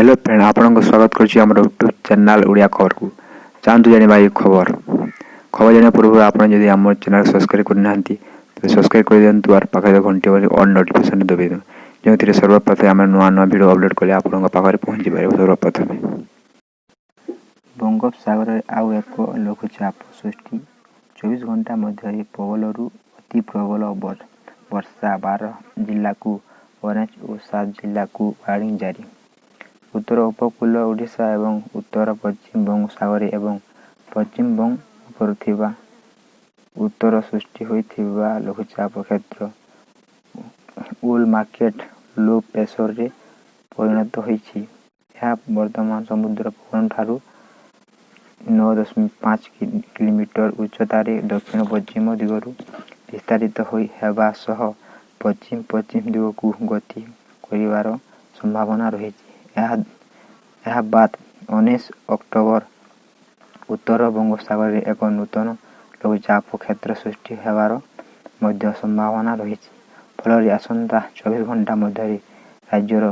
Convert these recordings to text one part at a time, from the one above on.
Hello friend, ଆପଣଙ୍କୁ ସ୍ୱାଗତ କରୁଛି ଆମର ୟୁଟ୍ୟୁବ୍ ଚ୍ୟାନେଲ୍ ଓଡ଼ିଆ ଖବରକୁ। ଚାଲନ୍ତୁ ଜାଣିବା ଏହି ଖବର। ଖବର ଜାଣିବା ପୂର୍ବରୁ ଆପଣ ଯଦି ଆମ ଚ୍ୟାନେଲ୍ ସବସ୍କ୍ରାଇବ୍ କରିନାହାନ୍ତି, ତେବେ ସବସ୍କ୍ରାଇବ୍ କରିଦିଅନ୍ତୁ ଆଉ ପାଖରେ ଘଣ୍ଟି ବୋଲି ଅଲ୍ ନୋଟିଫିକେସନ୍ ଦବାଇ ଦିଅନ୍ତୁ, ଯେଉଁଥିରେ ସର୍ବପ୍ରଥମେ ଆମେ ନୂଆ ନୂଆ ଭିଡ଼ିଓ ଅପଲୋଡ଼ କଲେ ଆପଣଙ୍କ ପାଖରେ ପହଞ୍ଚି ପାରିବ ସର୍ବପ୍ରଥମେ। ବଙ୍ଗୋପସାଗରରେ ଆଉ ଏକ ଲଘୁଚାପ ସୃଷ୍ଟି, 24 ଘଣ୍ଟା ମଧ୍ୟରେ ପ୍ରବଳରୁ ଅତି ପ୍ରବଳ ବର୍ଷା, 12 ଜିଲ୍ଲାକୁ ଅରେଞ୍ଜ ଓ 7 ଜିଲ୍ଲାକୁ ୱାର୍ଣ୍ଣିଂ ଜାରି। ଉତ୍ତର ଉପକୂଳ ଓଡ଼ିଶା ଏବଂ ଉତ୍ତର ପଶ୍ଚିମ ବଙ୍ଗୋପସାଗରରେ ଏବଂ ପଶ୍ଚିମବଙ୍ଗ ଉପରେ ଥିବା ଉତ୍ତର ସୃଷ୍ଟି ହୋଇଥିବା ଲଘୁଚାପ କ୍ଷେତ୍ର ୱେଲ୍ ମାର୍କେଡ ଲୋ ପ୍ରେସରରେ ପରିଣତ ହୋଇଛି। ଏହା ବର୍ତ୍ତମାନ ସମୁଦ୍ର ପତ୍ତନଠାରୁ 9.5 କିଲୋମିଟର ଉଚ୍ଚତାରେ ଦକ୍ଷିଣ ପଶ୍ଚିମ ଦିଗକୁ ବିସ୍ତାରିତ ହେବା ସହ ପଶ୍ଚିମ ପଶ୍ଚିମ ଦିଗକୁ ଗତି କରିବାର ସମ୍ଭାବନା ରହିଛି। ଏହାବାଦ୍ 19 ଅକ୍ଟୋବର ଉତ୍ତର ବଙ୍ଗୋପସାଗରରେ ଏକ ନୂତନ ଲଘୁଚାପ କ୍ଷେତ୍ର ସୃଷ୍ଟି ହେବାର ମଧ୍ୟ ସମ୍ଭାବନା ରହିଛି। ଫଳରେ ଆସନ୍ତା 24 ଘଣ୍ଟା ମଧ୍ୟରେ ରାଜ୍ୟର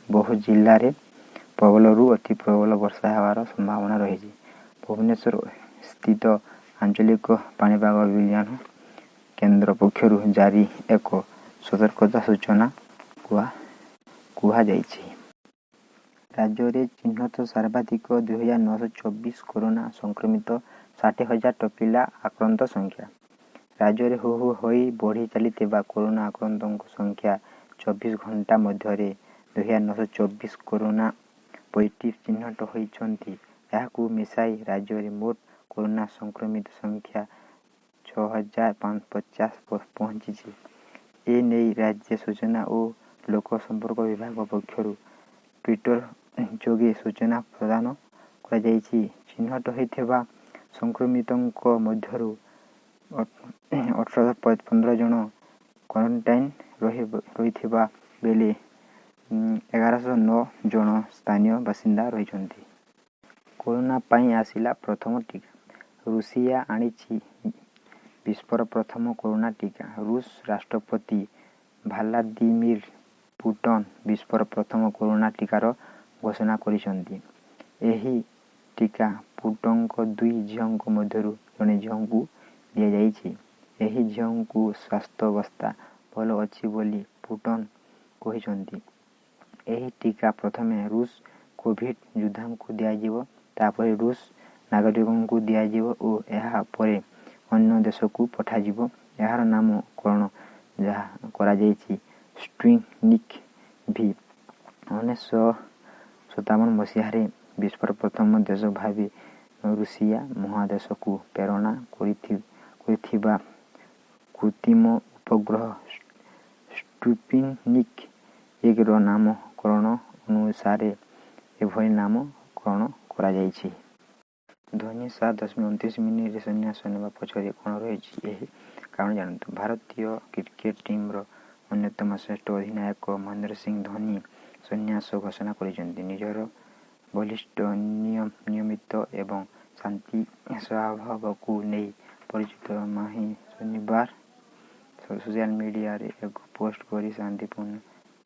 ବହୁ ଜିଲ୍ଲାରେ ପ୍ରବଳରୁ ଅତି ପ୍ରବଳ ବର୍ଷା ହେବାର ସମ୍ଭାବନା ରହିଛି। ଭୁବନେଶ୍ୱର ସ୍ଥିତ ଆଞ୍ଚଳିକ ପାଣିପାଗ ବିଜ୍ଞାନ କେନ୍ଦ୍ର ପକ୍ଷରୁ ଜାରି ଏକ ସତର୍କତା ସୂଚନା କୁହାଯାଇଛି। ରାଜ୍ୟରେ ଚିହ୍ନଟ ସର୍ବାଧିକ 2924 କରୋନା ସଂକ୍ରମିତ, 60,000 ଟପିଲା ଆକ୍ରାନ୍ତ ସଂଖ୍ୟା। ରାଜ୍ୟରେ ହୁ ହୁ ହୋଇ ବଢ଼ି ଚାଲିଥିବା କରୋନା ଆକ୍ରାନ୍ତଙ୍କ ସଂଖ୍ୟା 24 ଘଣ୍ଟା ମଧ୍ୟରେ 2924 କରୋନା ପଜିଟିଭ୍ ଚିହ୍ନଟ ହୋଇଛନ୍ତି। ଏହାକୁ ମିଶାଇ ରାଜ୍ୟରେ ମୋଟ କରୋନା ସଂକ୍ରମିତ ସଂଖ୍ୟା 6050 ପହଞ୍ଚିଛି। ଏ ନେଇ ରାଜ୍ୟ ସୂଚନା ଓ ଲୋକ ସମ୍ପର୍କ ବିଭାଗ ପକ୍ଷରୁ ଟ୍ୱିଟର ଯୋଗେ ସୂଚନା ପ୍ରଦାନ କରାଯାଇଛି। ଚିହ୍ନଟ ହୋଇଥିବା ସଂକ୍ରମିତଙ୍କ ମଧ୍ୟରୁ 1815 ଜଣ କ୍ୱାରେଣ୍ଟାଇନ ରହିଥିବା ବେଳେ 1109 ଜଣ ସ୍ଥାନୀୟ ବାସିନ୍ଦା ରହିଛନ୍ତି। କରୋନା ପାଇଁ ଆସିଲା ପ୍ରଥମ ଟିକା। ରୁଷିଆ ଆଣିଛି ବିଶ୍ୱର ପ୍ରଥମ କରୋନା ଟିକା। ରୁଷ ରାଷ୍ଟ୍ରପତି ଭ୍ଲାଦିମିର ପୁଟିନ ବିଶ୍ୱର ପ୍ରଥମ କରୋନା ଟିକାର ଘୋଷଣା କରିଛନ୍ତି। ଏହି ଟିକା ପୁଟିନଙ୍କ ଦୁଇ ଝିଅଙ୍କ ମଧ୍ୟରୁ ଜଣେ ଝିଅଙ୍କୁ ଦିଆଯାଇଛି। ଏହି ଝିଅଙ୍କ ସ୍ୱାସ୍ଥ୍ୟାବସ୍ଥା ଭଲ ଅଛି ବୋଲି ପୁଟିନ କହିଛନ୍ତି। ଏହି ଟିକା ପ୍ରଥମେ ରୁଷ କୋଭିଡ ଯୋଦ୍ଧାଙ୍କୁ ଦିଆଯିବ, ତାପରେ ରୁଷ ନାଗରିକଙ୍କୁ ଦିଆଯିବ ଓ ଏହା ପରେ ଅନ୍ୟ ଦେଶକୁ ପଠାଯିବ। ଏହାର ନାମକରଣ କରାଯାଇଛି ସ୍ପୁଟନିକ୍ ଭି। 1957 ମସିହାରେ ବିଶ୍ୱର ପ୍ରଥମ ଦେଶ ଭାବେ ରୁଷିଆ ମହାକାଶକୁ ପ୍ରେରଣ କରିଥିବା କୃତ୍ରିମ ଉପଗ୍ରହ ସ୍ପୁଟନିକ୍ 1ର ନାମକରଣ ଅନୁସାରେ ଏଭଳି ନାମକରଣ କରାଯାଇଛି। ଧୋନି 7.29 ମିନିଟ୍‌ରେ ସନ୍ନ୍ୟାସ ନେବା ପଛରେ କଣ ରହିଛି ଏହି କାରଣ, ଜାଣନ୍ତୁ। ଭାରତୀୟ କ୍ରିକେଟ ଟିମର ଅନ୍ୟତମ ଶ୍ରେଷ୍ଠ ଅଧିନାୟକ ମହେନ୍ଦ୍ର ସିଂ ଧୋନି ସନ୍ନ୍ୟାସ ଘୋଷଣା କରିଛନ୍ତି। ନିଜର ବଳିଷ୍ଠ, ନିୟମିତ ଏବଂ ଶାନ୍ତ ସ୍ୱଭାବକୁ ନେଇ ପରିଚିତ ମାହି ଶନିବାର ସୋସିଆଲ ମିଡିଆରେ ଏକ ପୋଷ୍ଟ କରି ଶାନ୍ତିପୂର୍ଣ୍ଣ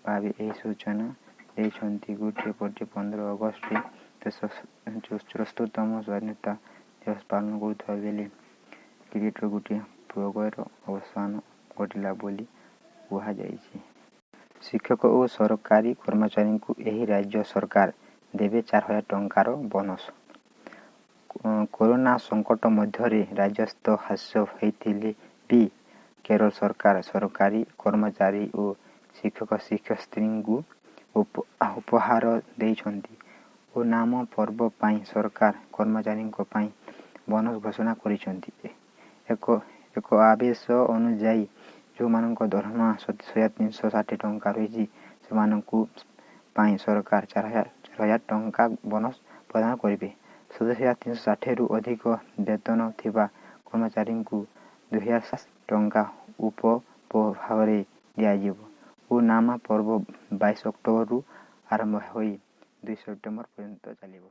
ଭାବେ ଏହି ସୂଚନା ଦେଇଛନ୍ତି। ଗୋଟିଏ ପଟେ 15 ଅଗଷ୍ଟରେ ଦେଶ 74ତମ ସ୍ୱାଧୀନତା ଦିବସ ପାଳନ କରୁଥିବା ବେଳେ କ୍ରିକେଟର ଗୋଟିଏ ଯୁଗର ଅବସାନ ଘଟିଲା ବୋଲି କୁହାଯାଇଛି। ଶିକ୍ଷକ ଓ ସରକାରୀ କର୍ମଚାରୀଙ୍କୁ ଏହି ରାଜ୍ୟ ସରକାର ଦେବେ 4000 ଟଙ୍କାର ବୋନସ। କରୋନା ସଙ୍କଟ ମଧ୍ୟରେ ରାଜସ୍ୱ ହ୍ରାସ ହୋଇଥିଲେ ବି କେରଳ ସରକାର ସରକାରୀ କର୍ମଚାରୀ ଓ ଶିକ୍ଷକଶିକ୍ଷୟିତ୍ରୀଙ୍କୁ ଉପହାର ଦେଇଛନ୍ତି। ଓନାମ ପର୍ବ ପାଇଁ ସରକାର କର୍ମଚାରୀଙ୍କ ପାଇଁ ବୋନସ ଘୋଷଣା କରିଛନ୍ତି। ଏକ ଆଦେଶ ଅନୁଯାୟୀ, ଯେଉଁମାନଙ୍କ ଦରମା 27,360 ଟଙ୍କା ରହିଛି, ସେମାନଙ୍କ ପାଇଁ ସରକାର 4000 ଟଙ୍କା ବୋନସ ପ୍ରଦାନ କରିବେ। 27,360ରୁ ଅଧିକ ବେତନ ଥିବା କର୍ମଚାରୀଙ୍କୁ 2000 ଟଙ୍କା ଉପହାର ଭାବେ ଦିଆଯିବ। ଓନାମ ପର୍ବ 22 ଅକ୍ଟୋବରରୁ ଆରମ୍ଭ ହୋଇ 2 ସେପ୍ଟେମ୍ବର ପର୍ଯ୍ୟନ୍ତ ଚାଲିବ।